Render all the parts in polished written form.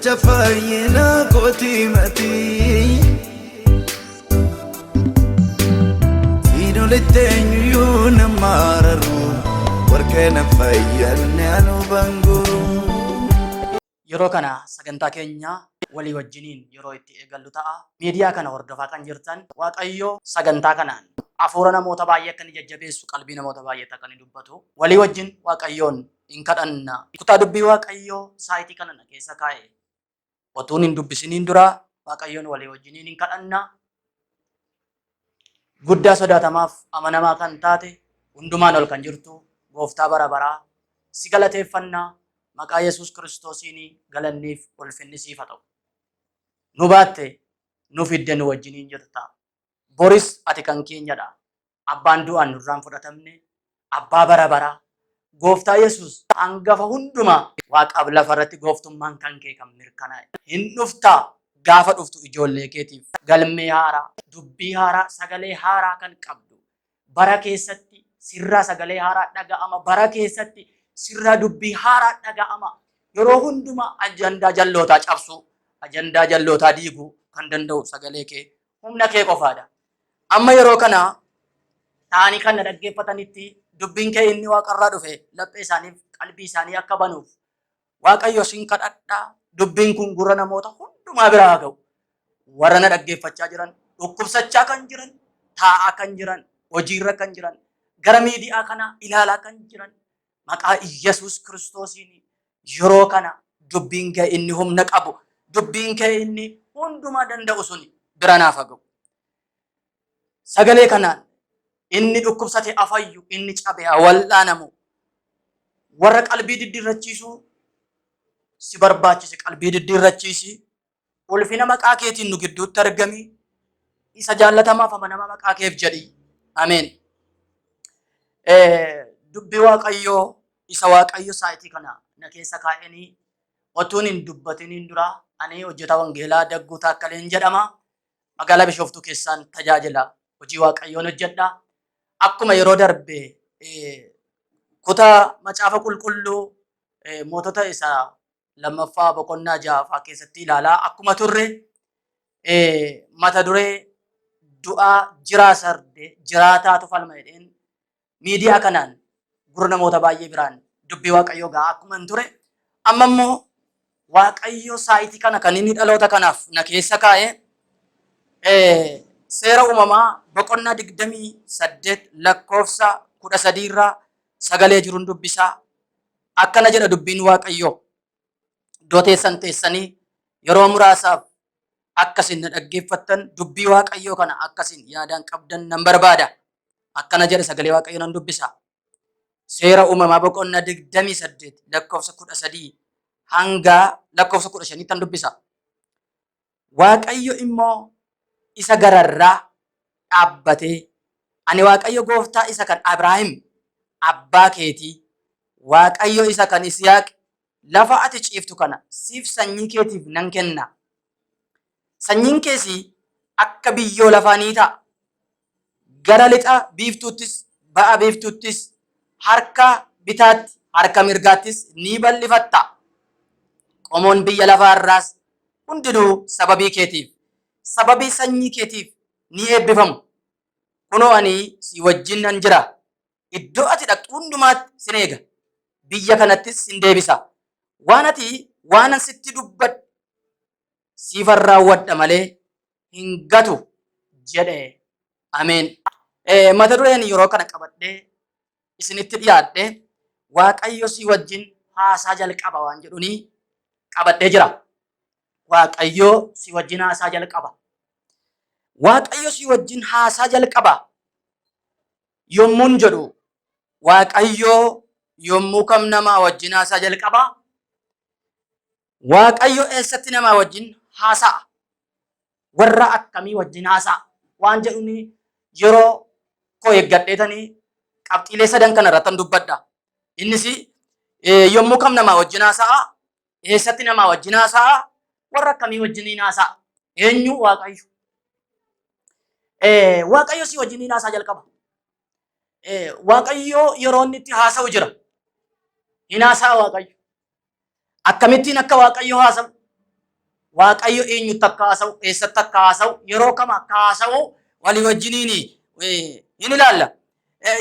Qoricha fayyina kooti matii. Siin olitti eenyuyyuu nama araru warqee na fayyadne anu banguru. Yeroo kana sagantaa keenya walii wajjiniin yeroo itti eegallu ta'a. Miidiyaa kana hordofaa kan jirtan Waaqayyo sagantaa kanaan hafuura namoota baay'ee akka inni jajjabeessu, qalbii namoota baay'eetti akka inni dubbatu walii wajjin Waaqayyoon in kadhanna. Kutaa dubbii Waaqayyoo saayitii kana na keessa kaa'e otuun hin dubbisiniin dura Waaqayyoon walii wajjiniin in kadhanna. Guddaa sodaatamaaf amanamaa kan taate, hundumaan ol kan jirtu gooftaa bara baraa si galateeffannaa. Maqaa Yesuus Kiristoosiin galanniif ulfinni siif haa ta'u. Nu baatte, nu fidde, nu wajjiniin jirta. Boris ati kan keenyadha. Abbaan du'aan nurraan fudhatamne, abbaa bara baraa, gooftaa Yesuus hangafa hundumaa, waaqaaf lafa irratti gooftummaan kan kee kan mirkanaa'e. Hin dhuftaa. Gaafa dhuftu ijoollee keetiif galmee haaraa, dubbii haaraa, sagalee haaraa kan qabdu. Bara keessatti sirraa sagalee haaraa dhaga'ama. Bara keessatti sirraa dubbii haaraa dhaga'ama. Yeroo hundumaa ajandaa jallootaa cabsuu, ajandaa jallootaa diiguu kan danda'u sagalee kee, humna kee qofaadha. Amma yeroo kana ta'anii kan na dhaggeeffatanitti dubbiin kee inni waaqarraa dhufe laphee isaaniif qalbii isaanii akka banuuf Waaqayyo sin kadhadhaa. Dubbiin kun gurra namoota hundumaa biraa haa ga'u. Warra na dhaggeeffachaa jiran, dhukkubsachaa kan jiran, taa'aa kan jiran, hojiirra kan jiran, gara miidiyaa kanaa ilaalaa kan jiran, maqaa Iyyasuus Kiristoosiin yeroo kana dubbiin kee inni humna qabu, dubbiin kee inni hundumaa danda'u sun bira naaf haa ga'u. Sagalee kanaan inni dhukkubsate haa fayyu, inni cabe haa wal'aanamu. Warra qalbii diddiirrachiisuu si barbaachise qalbii diddiirrachiisi. Ulfina maqaa keetiin nu gidduutti argami. Isa jaallatamaaf amanamaa maqaa keef jedhi. Ameen. Dubbii Waaqayyoo isa Waaqayyo saayitii kana na keessa kaa'eenii otuun hin dubbatiniin dura, ani hojjetaa wangeelaa Dagguu Taakkaleen jedhama. Magaalaa Bishooftuu keessaan tajaajila hojii Waaqayyoon hojjedha. Akkuma yeroo darbe kutaa macaafa qulqulluu Mootota isa Lammaffaa boqonnaa 6ffaa keessatti ilaalaa akkuma turre, mata duree "Du'aa jiraa sarde jiraataatu falma" jedheen miidiyaa kanaan gurra namoota baay'ee biraan dubbii Waaqayyoo gahaa akkuma hin ture, amma immoo Waaqayyo saayitii kana kan inni dhaloota kanaaf na keessa kaa'e Seera Uumamaa boqonnaa 28 lakkoofsa 13 irraa sagalee jiruun dubbisaa. Akkana jedha dubbiin Waaqayyoo: Iddoo teessan teessanii yeroo muraasaaf akkasin na dhaggeeffattan, dubbii Waaqayyoo kana akkasin yaadaan qabdan nan barbaada. Akkana jedha, sagalee Waaqayyoo nan dubbisa. Seera Uumamaa boqonnaa 28 lakkoofsa 13 hanga lakkoofsa 15 tan dubbisa. Waaqayyo immoo isa gararraa dhaabbatee, "Ani Waaqayyo gooftaa isa kan Abrahaam abbaa keetii, Waaqayyo isa kan Yisihaaq. Lafa ati ciiftu kana siif sanyii keetiif nan kenna. Sanyiin kees akka biyyoo lafaa ni ta'a. Gara lixa biiftuuttis, ba'a biiftuuttis, harka bitaatti, harka mirgaattis ni bal'ifatta. Qomoon biyya lafaa irraas hundinuu sababii keetiif, sababii sanyii keetiif ni eebbifamu. Kunoo ani si wajjin nan jira. Iddoo ati dhaqxu hundumaatti sin eega. Biyya kanattis sin deebisa. Waan ati waanan sitti dubbadhe siifan raawwadha malee hin gatu" jedhe. Ameen. Mata dureen yeroo kana qabadhee isinitti dhiyaadhe "Waaqayyo si wajjin haasaa jalqaba" waan jedhuni qabadhee jira. Waaqayyo si wajjin haasaa jalqaba. Waaqayyo si wajjin haasaa jalqaba yommuun jedhu, Waaqayyo yommuu kam namaa wajjin haasaa jalqaba? Waaqayyo eessatti namaa wajjin haasa'a? Warra akkamii wajjin haasa'a? Waan jedhuun yeroo koo eeggadheetanii qabxiilee sadan kana irrattan dubbadha. Innis yommuu kam namaa wajjin haasa'a? Eessatti namaa wajjin haasa'a? Warra akkamii wajjiniin haasa'a? Eenyu Waaqayyo? Waaqayyo si wajjiniin haasaa jalqaba. Waaqayyo yeroo inni itti haasa'u jira. Hin haasa'a Waaqayyo. Akkamittiin akka Waaqayyo haasa'u? Waaqayyo eenyutti akka haasa'u, eessatti akka haasa'u, yeroo kam akka haasa'u walii wajjiniin hin ilaalla.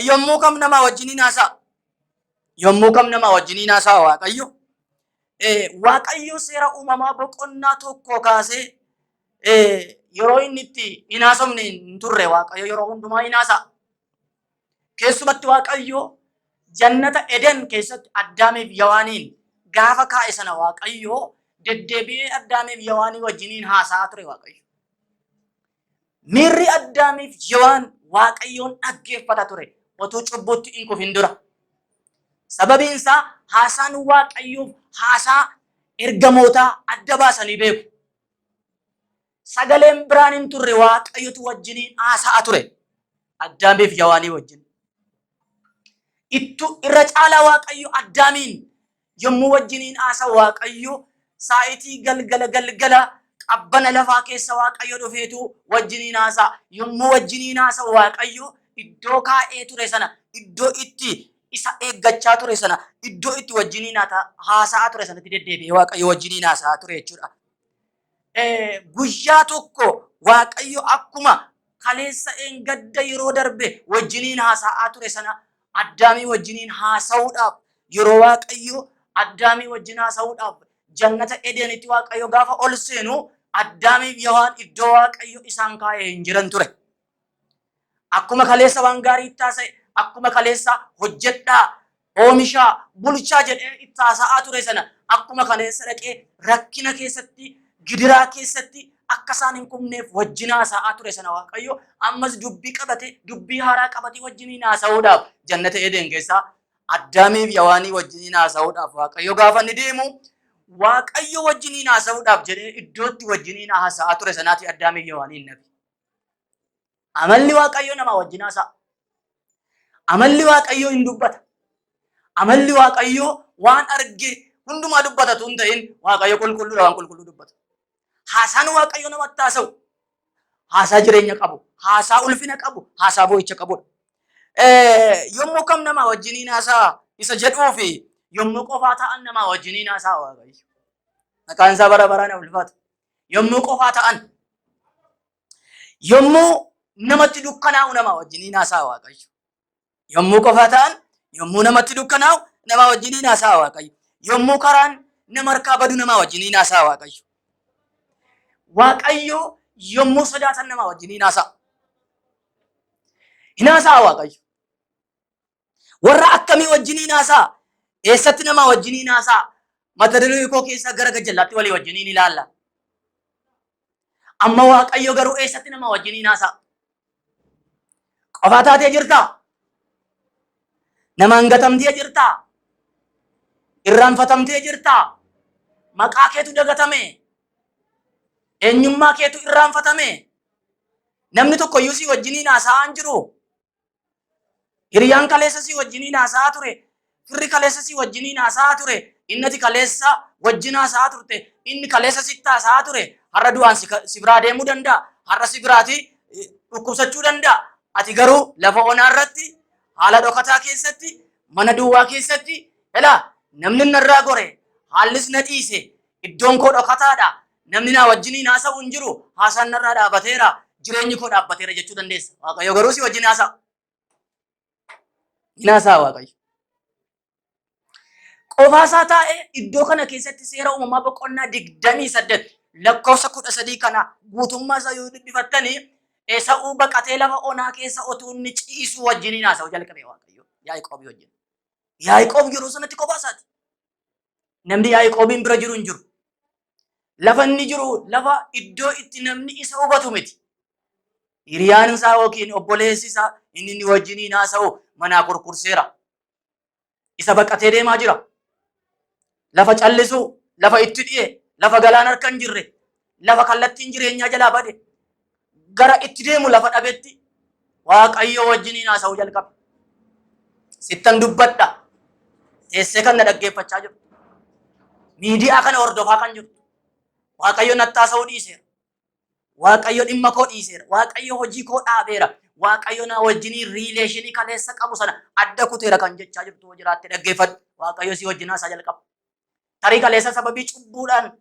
Yommuu kam namaa wajjiniin haasa'a? Yommuu kam namaa wajjiniin haasa'a Waaqayyo? Waaqayyo seera uumamaa boqonnaa 1 kaasee yeroo inni itti hin haasofne hin turre. Waaqayyo yeroo hundumaa hin haasa'a. Keessumatti Waaqayyo jannata Eden keessatti Addaamiif Yawaaniin gaafa kaa'e sana Waaqayyo deddeebi'ee Addaamiif Yawaanii wajjiniin haasa'aa ture Waaqayyo. Miirri Addaamiif Yawaan Waaqayyoon dhaggeeffata ture otuu cubbuutti hin kufin dura. Sababiin isaa haasaan Waaqayyoof haasaa ergamootaa adda baasanii beeku. Sagaleen biraan hin turre, Waaqayyotu wajjiniin haasa'aa ture. Addaamiif Yawaanii wajjin. Ittu irra caalaa Waaqayyo Addaamiin yommuu wajjiniin haasa'u, Waaqayyo saayitii galgala galgala qabbana lafaa keessa Waaqayyo dhufeetu wajjiniin haasa'a. Yommuu wajjiniin haasa'u Waaqayyo iddoo kaa'ee ture sana, iddoo itti isa eeggachaa ture sana, iddoo itti wajjiniin haasa'aa ture sanatti deddeebi'ee Waaqayyo wajjiniin haasa'aa ture jechuudha. Guyyaa tokko Waaqayyo akkuma kaleessa gadda yeroo darbe wajjiniin haasa'aa ture sana Addaamii wajjiniin haasa'uudhaaf, yeroo Waaqayyo Addaamii wajjin haasa'uudhaaf jannata Edenitti Waaqayyo gaafa ol seenu, Addaamiif Yawaan iddoo Waaqayyo isaan kaa'ee hin jiran ture. Akkuma kaleessa waan gaarii itti haasa'e, akkuma kaleessa hojjedhaa, oomishaa, bulchaa jedhee itti haasa'aa ture sana, akkuma kaleessa dhaqee rakkina keessatti, gidiraa keessatti akka isaan hin kufneef wajjin haasa'aa ture sana, Waaqayyo ammas dubbii qabate, dubbii haaraa qabate wajjiniin haasa'uudhaaf jannata Eden keessaa Addaamiif Yawaanii wajjiniin haasa'uudhaaf Waaqayyo gaafa inni deemu, Waaqayyo wajjiniin haasa'uudhaaf jedhee iddootti wajjiniin haasa'aa ture sanaati Addaamiif Yawaanii hin nabi. Amalli Waaqayyo nama wajjin haasa'a. Amalli Waaqayyoo hin dubbata. Amalli Waaqayyoo waan arge hundumaa dubbata tun ta'in, Waaqayyo qulqulluudha, waan qulqulluu dubbata. Haasaan Waaqayyo namatti haasa'u haasaa jireenya qabu, haasaa ulfina qabu, haasaa boo'icha qabudha. Yommuu kam nama wajjiniin haasa'a isa jedhuu fi yommuu qofaa ta'an nama wajjiniin haasa'a Waaqayyo. Maqaan isaa bara baraan ulfaatu. Yommuu qofaa ta'an, yommuu namatti dukkanaa'u nama wajjiniin haasa'a Waaqayyo. Yommuu qofaa ta'an, yommuu namatti dukkanaa'u nama wajjiniin haasa'a Waaqayyo. Yommuu karaan nama harkaa badu nama wajjiniin haasa'a Waaqayyo. Waaqayyo yommuu sodaatan nama wajjiniin haasa'a. Hin haasa'a Waaqayyo. Warra akkamii wajjiniin haasa'a? Eessatti nama wajjiniin haasa'a? Mata duree koo keessaa gara gajjallaatti walii wajjiniin ilaalla. Amma Waaqayyo garuu eessatti nama wajjiniin haasa'a? Qofaa taatee jirtaa? Namaan gatamtee jirtaa? Irraanfatamtee jirtaa? Maqaa keetu dagatame? Eenyummaa keetu irraanfatame? Namni tokko iyyuu si wajjiniin haasa'aa hin jiru. Hiriyaan kaleessa si wajjiniin haasa'aa ture. Firri kaleessa si wajjiniin haasa'aa ture. Inni ati kaleessa wajjin haasa'aa turte. Inni kaleessa sitti haasa'aa ture. Har'a du'aan si biraa deemuu danda'a. Har'a si biraati dhukkubsachuu danda'a. Ati garuu lafa onaa irratti, haala dhokataa keessatti, mana duwwaa keessatti, elaa namni narraa gore, haallis na dhiise, iddoon koo dhokataadha. Namni naa wajjiniin haasa'u hin jiru. Haasaan narraa dhaabateera. Jireenyi koo dhaabbateera jechuu dandeessa. Waaqayyo garuu si wajjin haasa'a. Hin haasa'a Waaqayyo. Qofaasaa taa'ee iddoo kana keessatti seera uumamaa boqonnaa 28 lakkoofsa 13 kana guutummaa isaa yoo dubbifattanii, Esa'uu baqatee lafa onaa keessa otuu inni ciisuu wajjiniin haasa'uu jalqabe Waaqayyo Yaaqoobii wajjin. Yaaqoob yeroo sanatti kophaa isaati. Namni Yaaqoobiin bira jiru hin jiru. Lafa inni jiru lafa iddoo itti namni isa hubatu miti. Hiriyaan isaa yookiin obboleessi isaa inni inni wajjiniin haasa'u manaa kurkurseera. Isa baqatee deemaa jira. Lafa callisuu, lafa itti dhi'e, lafa galaan harka hin jirre, lafa kallattiin jireenyaa jalaa bade, gara itti deemu lafa dhabetti Waaqayyo wajjiniin haasa'uu jalqabe. Sittan dubbadha. Teessee kan na dhaggeeffachaa jirtu. Miidiyaa kana hordofaa kan jirtu. Waaqayyo natti haasa'uu dhiiseera. Waaqayyo dhimma koo dhiiseera. Waaqayyo hojii koo dhaabeera. Waaqayyo na wajjiniin relation kaleessa qabu sana adda kuteera kan jechaa jirtu yoo jiraatte, dhaggeeffadhu. Waaqayyo si wajjin haasaa jalqaba. Tarii kaleessa sababii cubbuudhaan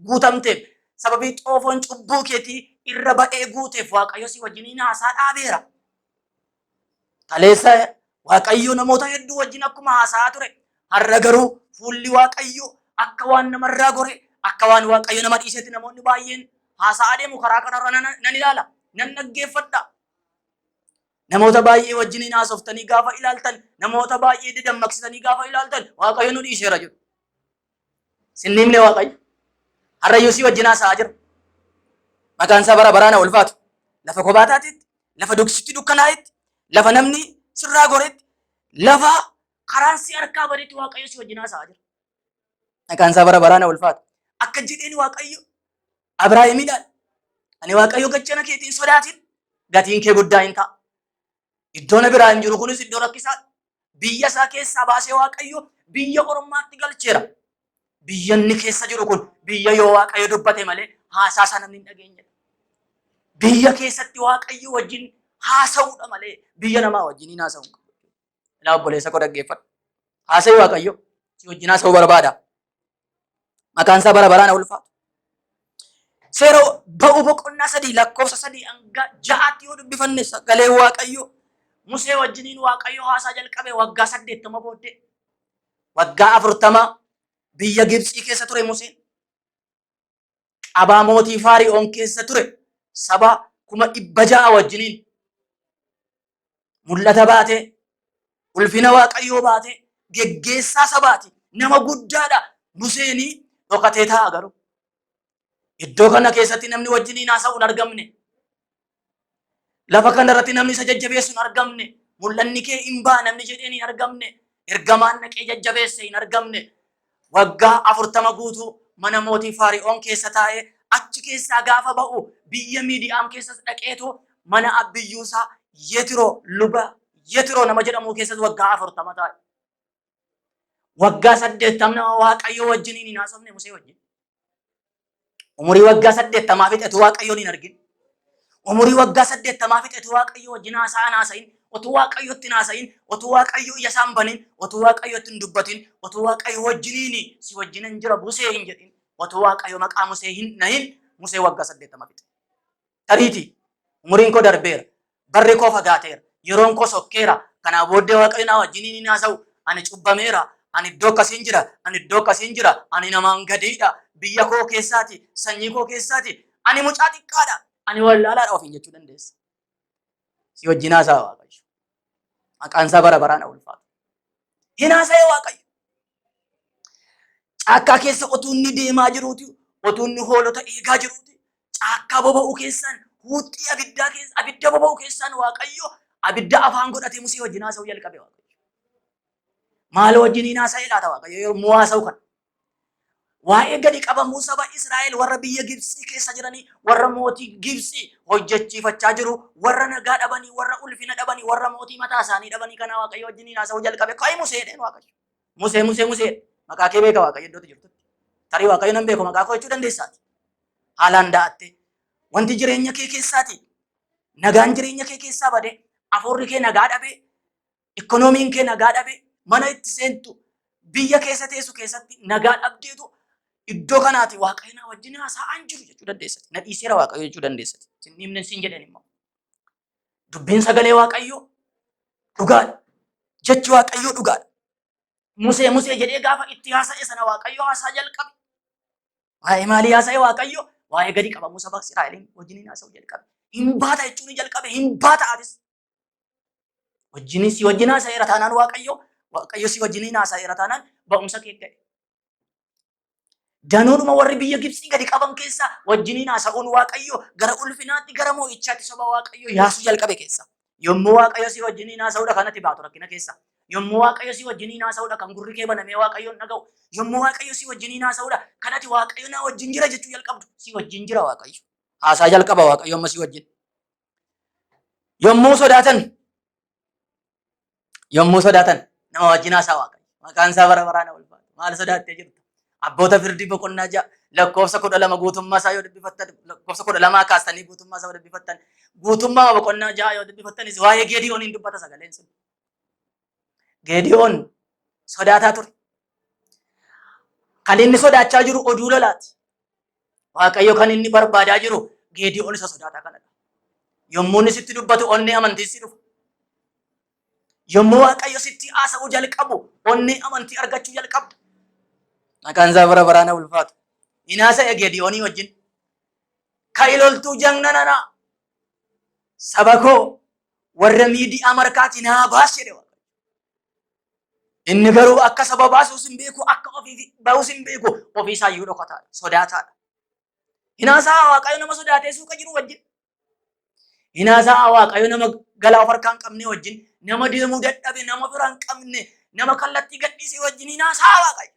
guutamteef Sababii xoofoon cubbuu keetii irra ba'ee guuteef Waaqayyo si wajjiniin haasaa dhaabeera. Kaleessa Waaqayyo namoota hedduu wajjin akkuma haasa'aa ture. Har'a garuu fuulli Waaqayyo akka waan namarraa gore, akka waan Waaqayyo nama dhiisetti namoonni baay'een haasa'aa deemu. Karaa kanarra nan ilaala, nan dhaggeeffadha. Namoota baay'ee wajjiniin haasoftanii gaafa ilaaltan, namoota baay'ee dadammaqsitanii gaafa ilaaltan, Waaqayyo nu dhiiseera jedhu. Sinniimne Waaqayyo. Har'ayyuu si wajjin haasa'aa jira. Maqaan isaa bara baraan haa ulfaatu. Lafa kophaa taatetti, lafa duksitti dukkanaa'etti, lafa namni sirraa goretti, lafa karaan si harkaa badetti Waaqayyo si wajjin haasa'aa jira. Maqaan isaa bara baraan haa ulfaatu. Akka jedheen Waaqayyo Abrahaamiidhaan, ani Waaqayyo gachana keetiin sodaatin, gatiin kee guddaa hin ta'a. Iddoon Abrahaam jiru kunis iddoo rakkisaadha. Biyya isaa keessaa baasee Waaqayyo biyya ormaatti galcheera. Biyya inni keessa jiru kun biyya yoo Waaqayyo dubbate malee haasaa isaa namni hin dhageenyedha. Biyya keessatti Waaqayyo wajjin haasa'uudha malee biyya namaa wajjin hin haasa'u. Ilaa obboleessa koo, dhaggeeffadhu. Haasa'ii, Waaqayyo si wajjin haasa'uu barbaada. Maqaan isaa bara baraan haa ulfaatu. Seera Ba'uu boqonnaa 3 lakkoofsa 3 hanga 6tti yoo dubbifanne, sagalee Waaqayyo Musee wajjiniin Waaqayyo haasaa jalqabe waggaa 80 booddee. Waggaa 40 biyya Gibxii keessa ture Museen. Qabaa mootii Faari'oon keessa ture, saba 600,000 wajjiniin mul'ata baatee, ulfina Waaqayyoo baatee, geggeessaa sabaati. Nama guddaadha. Museenii dhokatee taa'a garuu. Iddoo kana keessatti namni wajjiniin haasa'u hin argamne. Lafa kana irratti namni isa jajjabeessu hin argamne. Mul'anni kee hin ba'a namni jedheen hin argamne. Ergamaan naqee jajjabeesse hin argamne. Waggaa 40 guutuu mana mootii Faari'oon keessa taa'ee, achi keessaa gaafa ba'u biyya Miidiyaam keessas dhaqeetu mana abbiyyuusaa Yetiroo, luba Yetiroo nama jedhamu keessas waggaa 40 taa'e. Waggaa 80 nama Waaqayyo wajjiniin hin haasofne Musee wajjin. Umurii waggaa 80 fixetu Waaqayyoon hin argin. Umurii waggaa 80 fixetu Waaqayyo wajjin haasa'an haasa'in, otuu Waaqayyotti hin haasa'in, otuu Waaqayyo ija isaan banin, otuu Waaqayyotti hin dubbatin, otuu Waaqayyo wajjiniin si wajjinan jira Musee hin jedhin, otuu Waaqayyo maqaa Musee hin nahin Musee waggaa 80 fixe. Tariitii umuriin koo darbeera, barri koo fagaateera, yeroon koo sokkeera, kanaa booddee Waaqayyo na wajjiniin hin haasa'u, ani cubbameera, ani iddoo akkasiin jira, ani iddoo akkasiin jira, ani namaan gadiidha, biyya koo keessaati, sanyii koo keessaati, ani mucaa xiqqaadha, ani wallaalaadha ofiin jechuu dandeessa. Si wajjin haasa'a Waaqayyo. Maqaan isaa bara baraan haa ulfaatu. Hin haasa'e Waaqayyo. Caakkaa keessa otuu inni deemaa jiruuti, otuu inni hoolota eegaa jiruuti, caakkaa boba'u keessaan, huuxxii abiddaa keessa, abidda boba'u keessaan Waaqayyo abidda afaan godhatee Musee wajjin haasa'uu jalqabe Waaqayyo. Maal wajjiniin haasa'e laata Waaqayyo yommuu haasa'u kana? Waa'ee gadi qabamuu saba Israa'el warra biyya Gibxii keessa jiranii, warra mootii Gibxii hojjechiifachaa jiru, warra nagaa dhabanii, warra ulfina dhabanii, warra mootii mataa isaanii dhabanii kana Waaqayyo wajjiniin haasa'uu jalqabe. Ka'i Musee jedheen Waaqayyo. Musee, Musee, Musee, maqaa kee beeka Waaqayyo iddootti jirtutti. Tarii Waaqayyo nan beeku maqaa koo jechuu dandeessaati. Haalaan da'atte wanti jireenya kee keessaati. Nagaan jireenya kee keessaa bade, hafuurri kee nagaa dhabe, ikkonoomiin kee nagaa dhabe, mana itti seentu, biyya keessa teessu keessatti nagaa dhabdeetu iddoo kanaati Waaqayyo na wajjin haasa'aan jiru jechuu dandeessati. Na dhiiseera Waaqayyo jechuu dandeessati. Sin dhiibne sin jedhan immoo. Dubbiin sagalee Waaqayyoo dhugaadha. Jechi Waaqayyoo dhugaadha. Musee, Musee jedhee gaafa itti haasa'e sana Waaqayyo haasaa jalqabe. Waa'ee maalii haasa'e Waaqayyo? Waa'ee gadi qabamuu saba Israa'eliin wajjiniin haasa'uu jalqabe. Hin baata jechuun jalqabe, hin baata atis. Wajjiniin si wajjin haasa'eera taanaan Waaqayyo, Waaqayyo si wajjiniin haasa'eera taanaan ba'umsa kee ga'e. Danuudhuma warri biyya Gibxii gadi qaban keessaa wajjiniin haasa'uun Waaqayyo gara ulfinaatti, gara moo'ichaatti saba Waaqayyo yaasuu jalqabe keessa. Yommuu Waaqayyo si wajjiniin haasa'uudha kanatti baatu rakkina keessa. Yommuu Waaqayyo si wajjiniin haasa'uudha kan gurri kee banamee Waaqayyoon dhaga'u. Yommuu Waaqayyo si wajjiniin haasa'uudha kanatti Waaqayyo na wajjin jira jechuu jalqabdu. Si wajjin jira Waaqayyo. Haasaa jalqaba Waaqayyo amma si wajjin. Yommuu sodaatan, yommuu sodaatan nama wajjin haasaa Waaqayyo. Maqaan isaa bara baraan haa ulfaatu. Maal sodaattee jirta? Abboota Firdii boqonnaa 6 lakkoofsa 12 guutummaa isaa yoo dubbifattan, lakkoofsa 12 kaastanii guutummaa isaa yoo dubbifattan, guutummaa boqonnaa 6 yoo dubbifattanis waa'ee Geediyooniin dubbata sagaleen sun. Geediyoon sodaataa ture. Kan inni sodaachaa jiru oduu lolaati. Waaqayyo kan inni barbaadaa jiru Geediyoon isa sodaataa kanadha. Yommuu inni sitti dubbatu onnee amantii si dhufa. Yommuu Waaqayyo sitti haasa'uu jalqabu onnee amantii argachuu jalqabda. Maqaan isaa bara baraan haa ulfaatu. Hin haasa'e Geediyoonii wajjin. Ka'i loltuu jagna nana. Saba koo warra Miidiyaam harkaatii naa baas jedhe Waaqayyo. Inni garuu akka saba baasuus hin beeku, akka ofii ba'uus hin beeku, ofii isaa iyyuu dhokataadha, sodaataadha. Hinaasaa Waaqayyo nama sodaatee suuqa jiru wajjin. Hinaasaa Waaqayyo nama galaa of harkaa hin qabne wajjin, nama deemuu dadhabe, nama fira hin qabne, nama kallattii gadhiise wajjin hinaasaa Waaqayyo.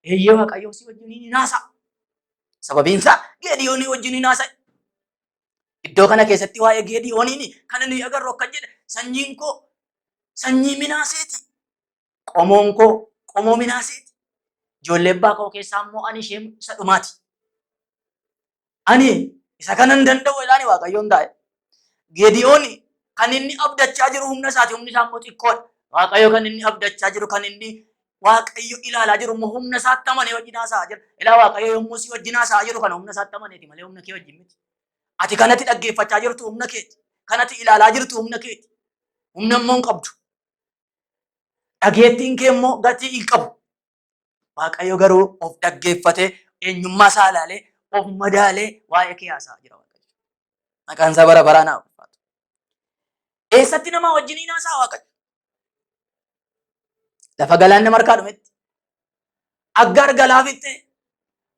Eeyyee Waaqayyo si wajjin hinaasaa. Sababiin isaa Geediyoonii wajjin hinaasa'e. Iddoo kana keessatti waa'ee Geediyooniin kan nuyi agarru akka jedhe sanyiin koo sanyii Minaaseeti. Qomoon koo qomoo Minaaseeti. Ijoollee abbaa koo keessaa immoo ani ishee isa dhumaati. Ani isa kanan danda'u jedhaani Waaqayyoon taa'e. Geediyoon kan inni abdachaa jiru humna isaati humni isaa immoo xiqqoodha. Waaqayyo kan inni abdachaa jiru kan inni Waaqayyo ilaalaa jiru immoo humna isaatti amanee wajjin haasa'aa jira. Ilaa Waaqayyo yommuu si wajjin haasa'aa jiru kana humna isaatti amaneeti malee humna kee wajjin miti. Ati kanatti dhaggeeffachaa jirtu humna keeti. Kanatti ilaalaa jirtu humna keeti. Humna immoo hin qabdu. Dhageettiin kee immoo gatii hin qabu. Waaqayyo garuu of dhaggeeffatee eenyummaa isaa ilaalee of madaalee waa'ee kee haasa'aa jira Waaqayyo. Maqaan isaa bara baraan haa ulfaatu. Eessatti namaa wajjin hin haasa'a Waaqayyo? Lafa galaanni markaa dhumetti. Aggaar galaa fixxee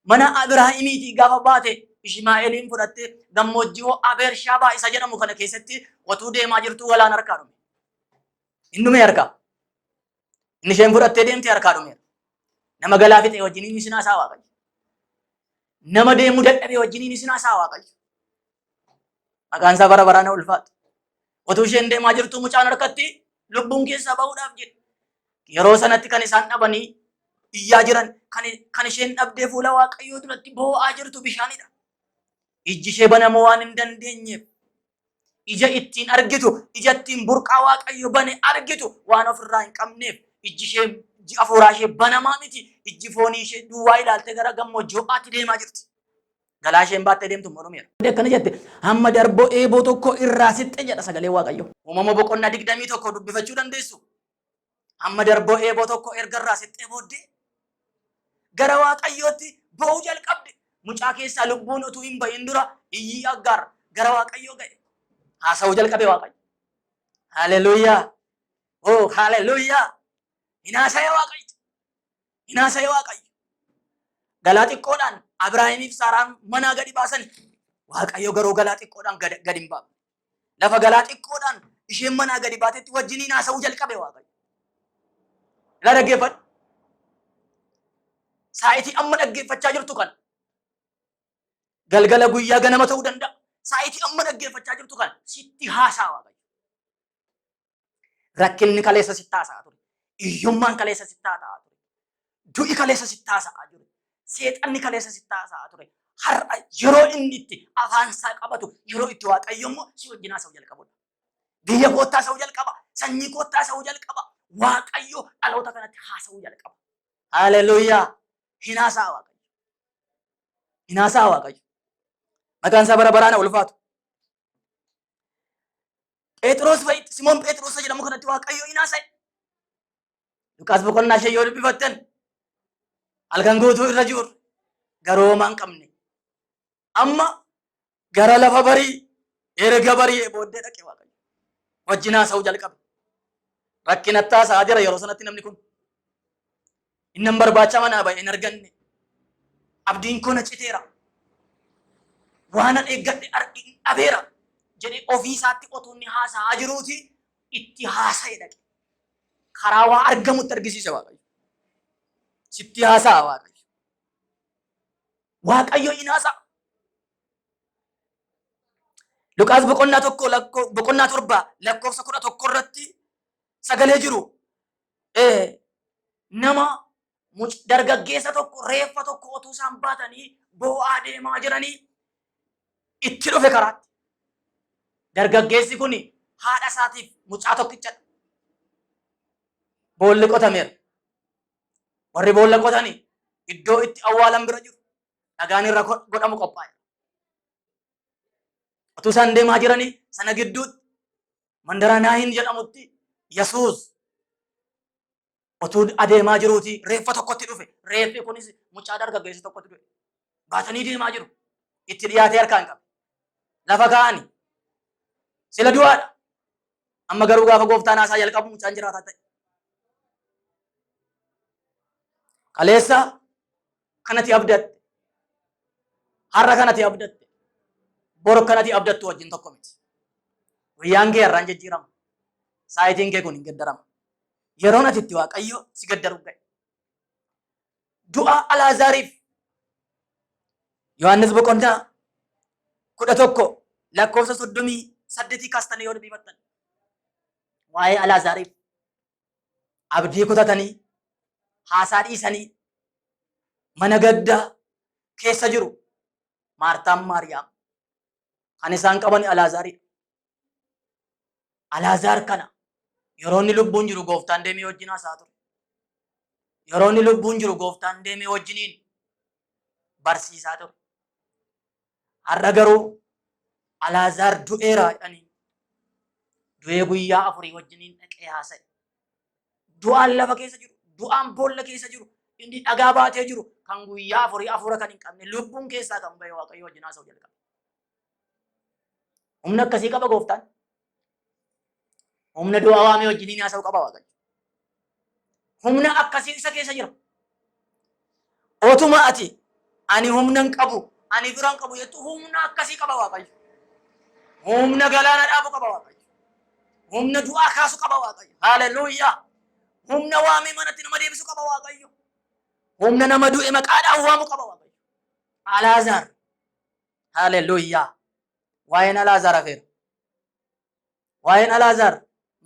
mana Abrahaamiitii gaafa baate Ishmaa'eeliin fudhattee gammoojjii ho'aa Beershaabaa isa jedhamu kana keessatti otuu deemaa jirtuu galaana harkaa dhume. Inni dhume harkaa. Inni isheen fudhattee deemte harkaa dhumeera. Nama galaa fixe wajjiniin isin haasaa Waaqayyo. Nama deemuu dadhabe wajjiniin isin haasaa Waaqayyo. Maqaan isaa bara baraan ulfaatu. Otuu isheen deemaa jirtuu mucaan harkatti lubbuun keessaa ba'uudhaaf jedhe. Yeroo sanatti kan isaan dhabanii iyyaa jiran kan isheen dhabdee fuula Waaqayyoo duratti boo'aa jirtu bishaanidha. Ijji ishee banamuu waan hin dandeenyeef ija ittiin argitu, ija ittiin burqaa Waaqayyo bane argitu waan ofirraa hin qabneef ijji ishee ijji hafuuraa ishee banamaa miti. Ijji foonii ishee duwwaa ilaaltee gara gammoojjii ho'aatti deemaa jirti. Galaa isheen baattee deemtu immoo dhumeera. Akkana jette hamma darboo eeboo tokko irraa sixxe jedha sagalee Waaqayyo. Uumama boqonnaa 21 dubbifachuu dandeessu. Hamma darboo eeboo tokko erga irraa sixxee booddee gara Waaqayyootti boo'uu jalqabde. Mucaa keessaa lubbuun utuu hin bahin dura iyyii Aggaar gara Waaqayyoo ga'e. Haasa'uu jalqabe Waaqayyo. Haleluuyaa! Oh, haleluuyaa! Hin haasa'e Waaqayyo. Hin haasa'e Waaqayyo. Galaa xiqqoodhaan Abrahaamiif Saaraan manaa gadi baasan. Waaqayyo garuu galaa xiqqoodhaan gadi hin baafne. Lafa galaa xiqqoodhaan isheen manaa gadi baatetti wajjiniin haasa'uu jalqabe Waaqayyo. Ilaa dhaggeeffadhu. Saayitii amma dhaggeeffachaa jirtu kana. Galgala guyyaa ganama ta'uu danda'a. Saayitii amma dhaggeeffachaa jirtu kana sitti haasa'a Waaqayyo. Rakkinni kaleessa sitti haasa'aa ture. Hiyyummaan kaleessa sitti haasa'aa ture. Du'i kaleessa sitti haasa'aa ture. Seexanni kaleessa sitti haasa'aa ture. Har'a yeroo inni itti afaan isaa qabatu yeroo itti Waaqayyo immoo si wajjin haasa'uu jalqabudha. Biyya kootti haasa'uu jalqaba. Sanyii kootti haasa'uu jalqaba. Waaqayyo dhaloota kanatti haasa'uu jalqaba. Haleluuyaa. Hin haasa'a Waaqayyo. Hin haasa'a Waaqayyo. Maqaan isaa bara baraan haa ulfaatu. Phexros fa'i Simoon Phexros isa jedhamu kanatti Waaqayyo hin haasa'e. Luqaas boqonnaa 5 yoo dubbifattan halkan guutuu irra jiru garuu homaa hin qabne. Amma gara lafa barii erga bari'ee booddee dhaqe Waaqayyo. Wajjin haasa'uu jalqabe. Rakkinatti haasa'aa jira yeroo sanatti namni kun. Innan barbaacha manaa ba'e hin arganne. Abdiin koo na citeera. Waanan eeggadhe dhabeera jedhee ofii isaatti otuu inni haasa'aa jiruuti itti haasa'e dhaqe. Karaa waa argamutti argisiise Waaqayyo. Sitti haasa'a Waaqayyo. Waaqayyo in haasa'a. Luqaas boqonnaa 1 boqonnaa 7 lakkoofsa 11 irratti sagalee jiru nama dargaggeessa tokko reeffa tokko otuu isaan baatanii boo'aa deemaa jiranii itti dhufe karaatti. Dargaggeessi kun haadha isaatiif mucaa tokkichadha. Boolli qotameera. Warri boolla qotanii iddoo itti awwaalan bira jiru. Dhagaan irra godhamu qophaa'e. Utuu isaan deemaa jiranii sana gidduutti mandara Naahin jedhamutti Yesuus utuu adeemaa jiruuti reeffa tokkotti dhufe. Reeffi kunis mucaa dargaggeessa tokkotti dhufe. Baatanii deemaa jiru. Itti dhiyaatee harkaan qabe. Lafa kaa'ani. Sila du'aadha. Amma garuu gaafa gooftaan haasaa jalqabu mucaan jiraataa ta'e. Kaleessa kanati abdatte. Har'a kanati abdatte. Bor kanati abdattu wajjin tokko miti. Guyyaan kee har'aan jijjiirama. Saayitiin kee kun hin geddarama. Yeroon ati itti Waaqayyo si geddaru ga'e. Du'a Alaazaariif Yohaannis boqonnaa 11 lakkoofsa 38 kaastanii yoo dubbifattan waa'ee Alaazaariif abdii kutatanii haasaa dhiisanii mana gaddaa keessa jiru Maartaan Maariyaam kan isaan qaban Alaazaaridha. Alaazaar kana yeroo inni lubbuun jiru gooftaan deemee wajjin haasa'aa ture. Yeroo inni lubbuun jiru gooftaan deemee wajjiniin barsiisaa ture. Har'a garuu Alaazaar du'eera jedhanii du'ee guyyaa afurii wajjiniin dhaqee haasa'e. Du'aan lafa keessa jiru, du'aan boolla keessa jiru, inni dhagaa baatee jiru kan guyyaa afurii afuura kan hin qabne lubbuun keessaa kan ba'e Waaqayyo wajjin haasa'u jalqabe. Humna akkasii qaba gooftaan. Humna du'aa waamee wajjiniin haasa'u qaba Waaqayyo. Humna akkasii isa keessa jira. Otuma ati ani humna hin qabu, ani fira hin qabu jettu humna akkasii qaba Waaqayyo. Humna galaana dhaabu qaba Waaqayyo. Humna du'aa kaasu qaba Waaqayyo. Haleluuyaa. Humna waamee manatti nama deebisu qaba Waaqayyo. Humna nama du'e maqaadhaan waamu qaba Waaqayyo. Alaazaar. Haleluuyaa. Waa'een Alaazaar hafeera. Waa'een Alaazaar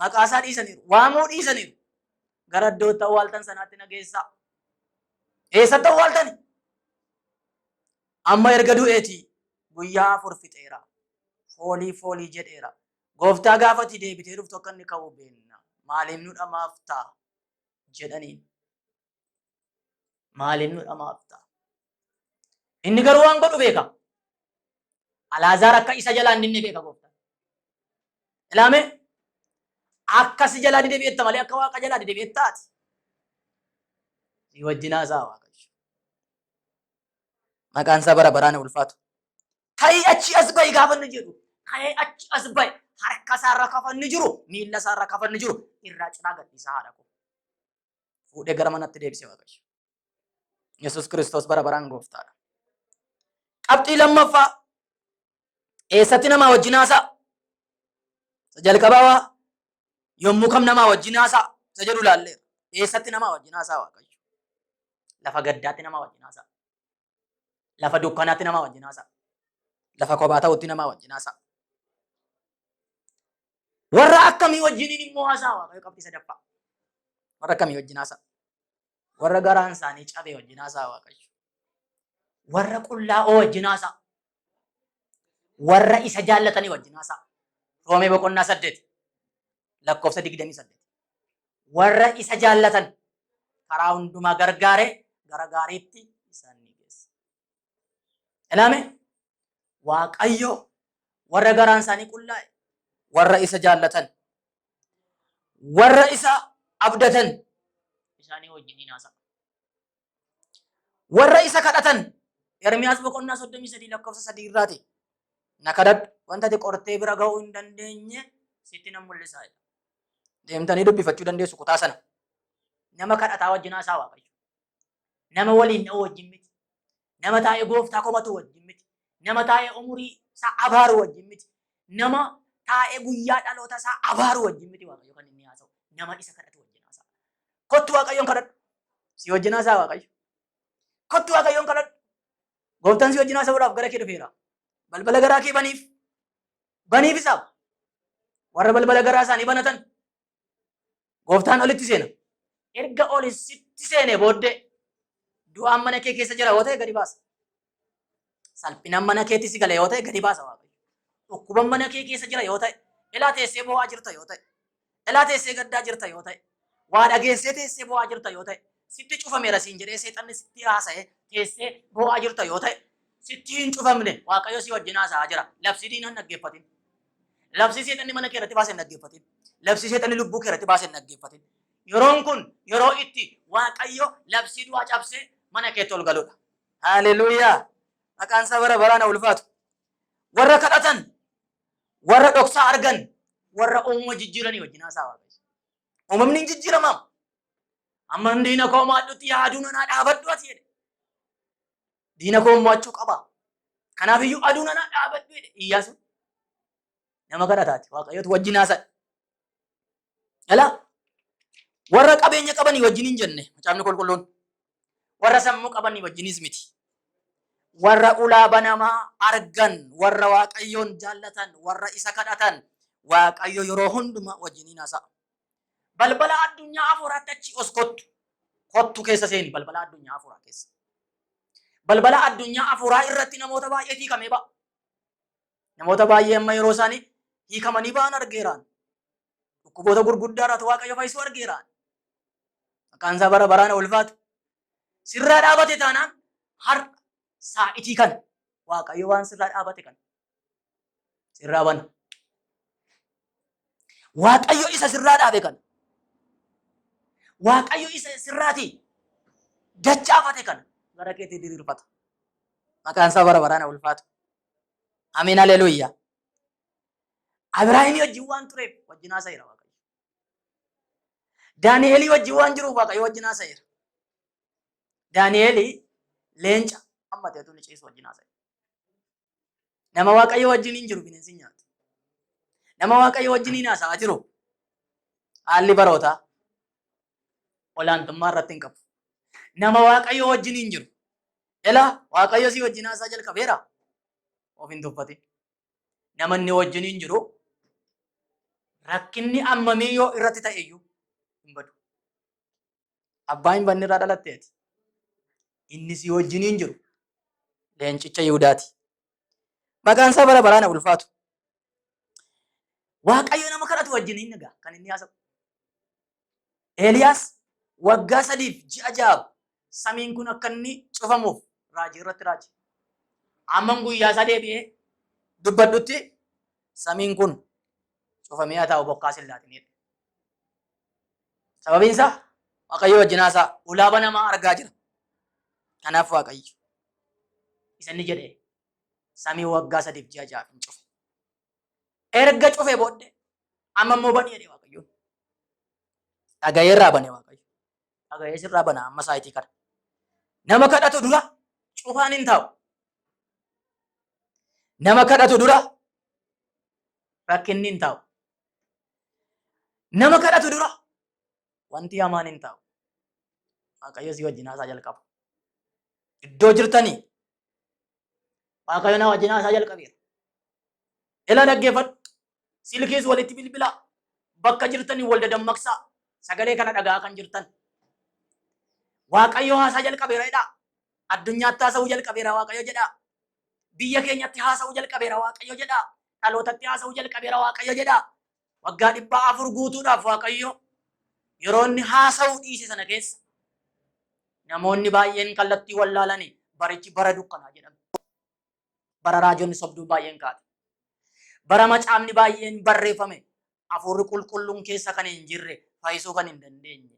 maqaa isaa dhiisaniiru. Waamuu dhiisaniiru. Gara iddoo itti awwaaltan sanaatti na geessaa. Eessatti awwaaltani? Amma erga du'eeti guyyaa afur fixeera. Foolii foolii jedheera. Gooftaa gaafati deebitee dhuftu akka inni ka'u beenna. Maaliif nu dhamaafta? Jedhaniin. Maaliif nu dhamaafta? Inni garuu waan godhu beeka. Alaazaar akka isa jalaa hin dinne beeka gooftaan. Ilaame akka si jalaa dide beekta malee akka waaqa jalaa dide beektaati. Si wajjin haasa'a Waaqayyo. Maqaan isaa bara baraan ulfaatu. Ka'ii achi as ba'i gaafa inni jedhu ka'ee achi as ba'i harka isaarra kafanni jiru miilla isaarra kafanni jiru irraa cinaa gadhiisaa haadha koo. Fuudhee gara manatti deebise Waaqayyo. Yesuus Kiristoos bara baraan gooftaadha. Qabxii lammaffaa eessatti namaa wajjin haasa'a? Isa jalqabaa yommuu kam namaa wajjin haasa'a? Isa jedhu ilaalleera. Eessatti namaa wajjin haasa'a Waaqayyo? Lafa gaddaatti namaa wajjin haasa'a. Lafa dukkanaatti namaa wajjin haasa'a. Lafa kophaa ta'utti namaa wajjin haasa'a. Warra akkamii wajjiniin immoo haasa'a Waaqayyo qabxii sadaffaa. Warra akkamii wajjin haasa'a? Warra garaan isaanii cabe wajjin haasa'a Waaqayyo. Warra qullaa'oo wajjin haasa'a. Warra isa jaallatanii wajjin haasa'a. Roomee boqonnaa 8 lakkoofsa 28. Warra isa jaallatan karaa hundumaa gargaare gara gaariitti isaan ni geessa. Ilaame Waaqayyo warra garaan isaanii qullaa'e, warra isa jaallatan, warra isa abdatan isaanii wajjiniin haasa'a. Warra isa kadhatan Ermiyaas boqonnaa 33 lakkoofsa 3 irraati. Na kadhadhu wanta ati qortee bira ga'uu hin dandeenye sitti nan mul'isaa jedha. Deemtanii dubbifachuu dandeessu kutaa sana. Nama kadhataa wajjin haasa'a Waaqayyo. Nama waliin dha'u wajjin miti. Nama taa'ee gooftaa komatu wajjin miti. Nama taa'ee umurii isaa abaaru wajjin miti. Nama taa'ee guyyaa dhaloota isaa abaaru wajjin miti Waaqayyo kan inni haasa'u. Nama isa kadhatu wajjin haasa'a. Kottu Waaqayyoon kadhadhu. Si wajjin haasa'a Waaqayyo. Kottu Waaqayyoon kadhadhu. Gooftaan si wajjin haasa'uudhaaf gara kee dhufeera. Balbala garaa kee baniif. Baniif isaaf. Warra balbala garaa isaanii banatan Gooftaan olitti seena. Erga oli sitti seenee booddee du'aan mana kee keessa jira yoo ta'e gadi baasa. Salphinaan mana keetti si gala yoo ta'e gadi baasa Waaqayyo. Dhukkuban mana kee keessa jira yoo ta'e, ilaa teessee boo'aa jirta yoo ta'e, ilaa teessee gaddaa jirta yoo ta'e, waa dhageessee teessee boo'aa jirta yoo ta'e, Sitti cufameera siin jedhee seexanni sitti haasa'e teessee boo'aa jirta yoo ta'e, sitti hin cufamne. Waaqayyo si wajjin haasa'aa jira. Labsii diinaa hin dhaggeeffatin. Labsii seexanni mana kee irratti baase hin dhaggeeffatin. Labsii seexanni lubbuu kee irratti baase hin dhaggeeffatin. Yeroon kun yeroo itti Waaqayyo labsii du'aa cabsee mana keetti ol galudha. Haleluuyaa! Maqaan isaa bara baraan haa ulfaatu. Warra kadhatan, warra dhoksaa argan, warra uumama jijjiiranii wajjin haasa'a Waaqayyo. Uumamni hin jijjiiramaam. Amma diina koo mo'adhutti yaa aduu nanaa dhaabadhu ati jedhe. Diina koo mo'achuu qaba. Kanaaf iyyuu aduu nanaa dhaabadhu jedhe Iyyaasuun. Nama kadhataati. Waaqayyotu wajjin haasa'a. Alaa warra qabeenya qabanii wajjin hin jenne macaafni qulqulluun. Warra sammuu qabanii wajjinis miti. Warra ulaa banamaa argan, warra Waaqayyoon jaallatan, warra isa kadhatan, Waaqayyo yeroo hundumaa wajjiniin haasa'a. Balbala addunyaa hafuuraatti achi os kottu. Kottu keessa seeni balbala addunyaa hafuuraa keessa. Balbala addunyaa hafuuraa irratti namoota baay'eetu hiikamee ba'a. Namoota baay'ee amma yeroo isaanii hiikamanii ba'an argeeraan. Dhukkuboota gurguddaa irratti Waaqayyo fayyisuu argeeraan. Maqaan isaa bara baraan ulfaatu. Sirraa dhaabate taanaan har'a saa'itii kana Waaqayyo waan sirraa dhaabate kana sirraa bana. Waaqayyo isa sirraa dhaabe kana. Waaqayyo isa sirraati dachaafate kana gara keetii diriirfata. Maqaan isaa bara baraan ulfaatu. Ameen haleluuyaa. Abrahaamii wajjin waan tureef wajjin haasa'eera Waaqayyo. Daani'eelii wajjin waan jiruuf Waaqayyo wajjin haasa'eera. Daani'eelii leenca amma ta'etu ni ciisu wajjin haasa'e. Nama Waaqayyo wajjin hin jiru bineensi hin nyaatu. Nama Waaqayyo wajjin hin haasa'aa jiru haalli barootaa olaantummaa irratti hin qabu. Nama Waaqayyo wajjin hin jiru. Elaa Waaqayyo si wajjin haasaa jalqabeera. Of hin tuffatin. Nama inni wajjin hin jiru rakkinni ammamii yoo irratti ta'e iyyuu hin badu. Abbaa hin banne irraa dhalatteeti. Inni si wajjin hin jiru. Leencicha Yihudaati. Maqaan isaa bara baraan haa ulfaatu. Waaqayyo nama kadhatu wajjin hin egaa kan inni haasa'u. Eeliyaas waggaa 3f ji'a 6 samiin kun akka inni cufamuuf raajii irratti raaje. Amman guyyaa isaa deebi'ee dubbadhutti samiin kun cufamee haa taa'u, bokkaas hin laatin. Sababiin isaa Waaqayyo wajjin haasa'a. Ulaa banamaa argaa jira. Kanaaf Waaqayyo isa inni jedhe samii waggaa 3f ji'a 6 hin cufe. Erga cufe booddee amma immoo bani jedhe Waaqayyoon. Dhaga'ee irraa bane Waaqayyo. Dhaga'ee sirraa bana amma saayitii kana. Nama kadhatu dura cufaan hin taa'u. Nama kadhatu dura rakkinni hin taa'u. Nama kadhatu dura wanti hamaan hin taa'u. Waaqayyo si wajjin haasaa jalqaba. Iddoo jirtanii Waaqayyo na wajjin haasaa jalqabeera. Ila dhaggeeffadhu. Silkiis walitti bilbilaa. Bakka jirtanii wal dadammaqsaa. Sagalee kana dhagaa kan jirtan. Waaqayyo haasaa jalqabeera jedhaa. Addunyaatti haasa'uu jalqabeera Waaqayyo jedhaa. Biyya keenyatti haasa'uu jalqabeera Waaqayyo jedhaa. Dhalootatti haasa'uu jalqabeera Waaqayyo jedhaa. Waggaa 400 guutuudhaaf Waaqayyo yeroo inni haasa'uu dhiise sana keessa namoonni baay'een kallattii wallaalanii barichi bara dukkanaa jedhame. Bara raajonni sobduu baay'een kaate. Bara macaafni baay'een barreeffame hafuurri qulqulluun keessa kan hin jirre fayyisuu kan hin dandeenye.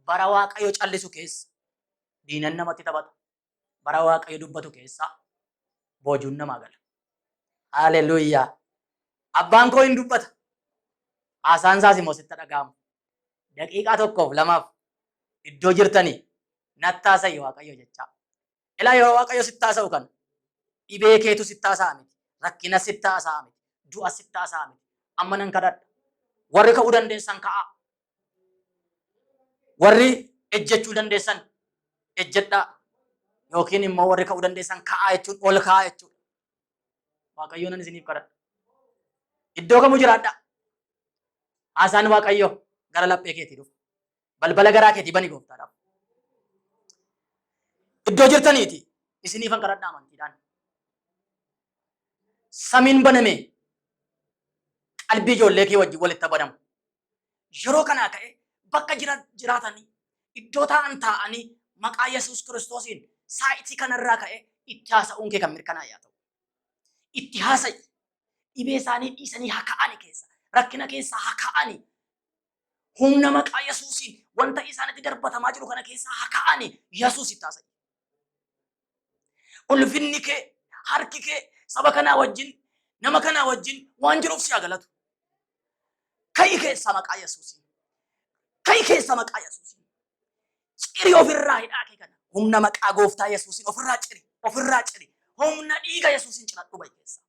Bara Waaqayyo callisu keessa diinan namatti taphata. Bara Waaqayyo dubbatu keessa boojuun namaa gala. Haleluuyaa. Abbaan koo hin dubbata. Haasaan isaas immoo sitti dhaga'amu. Daqiiqaa tokkoof lamaaf iddoo jirtanii natti haasa'i Waaqayyo jechaa. Ilaa, yeroo Waaqayyo sitti haasa'u kana dhibee keetu sitti haasa'a miti. Rakkina sitti haasa'a miti. Du'a sitti haasa'a miti. Amma nan kadhadha. Warri ka'uu dandeessan ka'aa. Warri ejjechuu dandeessan ejjedhaa. Yookiin immoo warri ka'uu dandeessan ka'aa jechuun ol ka'aa jechuudha. Waaqayyo nan isiniif kadhadha. Iddoo kamuu jiraadhaa. Haasaan Waaqayyo gara laphee keetii dhufa. Balbala garaa keetii bani gooftaadhaaf. Iddoo jirtaniiti isiniifan kadhadha amantiidhaan. Samiin baname qalbii ijoollee kee wajjin walitti banamu. Yeroo kanaa ka'e bakka jiraatanii, Iddoo taa'an taa'anii maqaa Yesuus Kiristoosiin saayitii kanarraa ka'ee itti haasa'uun kee kan mirkanaa'e haa ta'u. Itti haasa'i. Dhibee isaanii dhiisanii haa ka'ani keessa. Rakkina keessaa haa ka'ani. Humna maqaa Yesuusiin wanta isaanitti darbatamaa jiru kana keessaa haa ka'ani. Yesuus itti haasa'i. Ulfinni kee, harki kee saba kanaa wajjin, nama kanaa wajjin waan jiruuf si haa galatu. Ka'i keessaa maqaa Yesuusiin. Ka'i keessaa maqaa Yesuusiin. Ciri ofirraa hidhaa kee kana. Humna maqaa gooftaa Yesuusiin ofirraa ciri. Ofirraa ciri. Humna dhiiga Yesuusiin ciradhu bahi keessaa.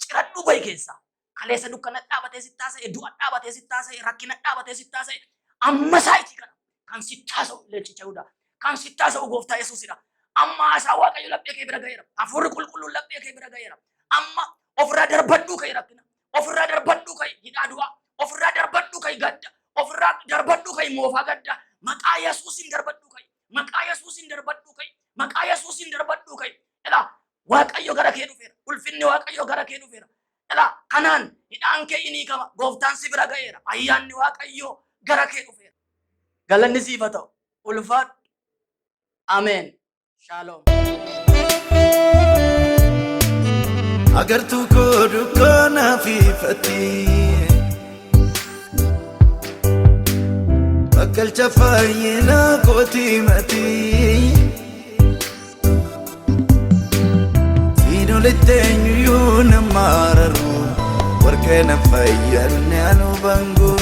Ciradhu bahi keessaa. Kaleessa dukkana dhaabatee sitti haasa'e, du'a dhaabatee sitti haasa'e, rakkina dhaabatee sitti haasa'e. Amma saayitii kana kan sitti haasa'u leencicha Yihudaa. Kan sitti haasa'u gooftaa Yesuusidha. Amma haasaa Waaqayyo laphee kee bira ga'eera. Hafuurri qulqulluun laphee kee bira ga'eera. Amma ofirraa darbadhuu ka'e rakkina. Ofirraa darbadhuu ka'e hidhaa du'aa. Ofirraa darbadhuu ka'e gadda. Ofirraa darbadhuu ka'e moofaa gadda. Maqaa Yesuusiin darbadhuu ka'e. Maqaa Yesuusiin darbadhuu ka'e. Maqaa Yesuusiin darbadhuu ka'e. Ilaa Waaqayyo gara kee dhufeera. Ulfinni Waaqayyo gara kee dhufeera. Ilaa kanaan hidhaan kee inni hiikama. Gooftaan si bira ga'eera. Ayyaanni Waaqayyo gara kee dhufeera. Galanni siif haa ta'u. Ulfaadhu. Ameen. Shaaloom. Agartuu koo dukkana fi fatii Bakkalcha fayyina kooti matii Siin olitti eenyuyyuu nama araru warqee na fayyanne anu banguru.